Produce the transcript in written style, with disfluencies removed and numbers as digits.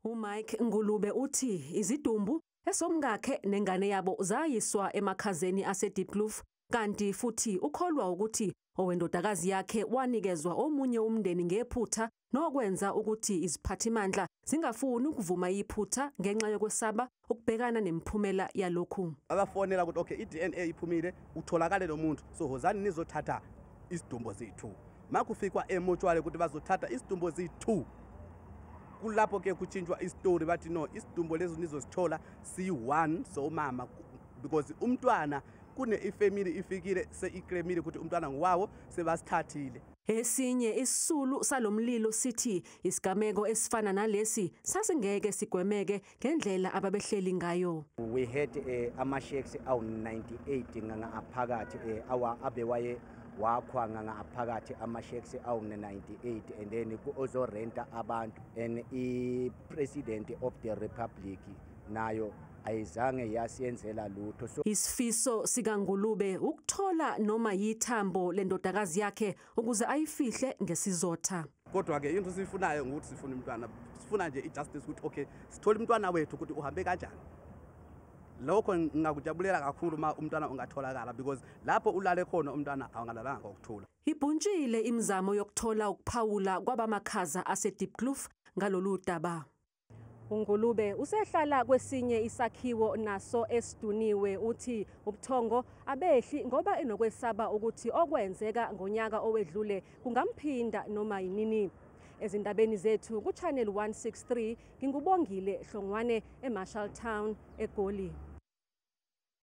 UMike Ngulube uthi izidumbu esomkakhe nengane yabo zayiswa emakhazeni aseDiepkloof, kanti futhi ukholwa ukuthi owendodakazi yakhe wanikezwa omunye umndeni ngephutha, nokwenza ukuthi iziphathimandla zingafuni ukuvuma iphutha ngenxa yokwesaba ukubhekana nemiphumela yalokhu. Abafonela ukuthi okay, i-DNA iphumile, utholakale lo muntu, so hozani nizothatha isidumbu zethu. Makufikwa emotshwale ukuthi bazothatha isidumbu zethu, kulapho ke kuchintshwa isitori, bathi no, isidumbu lezo nizosithola si-1 so umama, because umntwana kune ifamily ifikile seyiclaimile ukuthi umntwana ngwawo, sebasithathile. Esinye isisulu salomlilo sithi isigameko esifana nalesi sasingeke sigwemeke ngendlela ababehleli ngayo. We had ama-shacks awu-98 ngangaphakathi, awa abewaye wakhwa ngangaphakathi ama-shacks awu-98, and then ozorenta abantu, and i-President of the Republic nayo ayizange yasiyenzela lutho. So isifiso sikaNgulube ukuthola noma yithambo lendodakazi yakhe ukuze ayifihle ngesizotha. Kodwa ke into siyifunayo ukuthi sifuna umntwana, sifuna nje i-justice ukuthi okay, sithole umntwana wethu ukuthi uhambe kanjani. Lokho ngingakujabulela kakhulu uma umntwana ungatholakala, because lapho ulale khona umntwana awungalalanga ngokuthula. Ibhuntshile imizamo yokuthola ukuphawula kwabamakhaza aseDiepkloof ngalolu daba. UNgulube usehlala kwesinye isakhiwo naso esiduniwe, uthi ubuthongo abehli ngoba enokwesaba ukuthi okwenzeka ngonyaka owedlule kungamphinda noma yinini. Ezindabeni zethu ku-Channel 163, ngingubongile Hlongwane eMarshalltown, eGoli.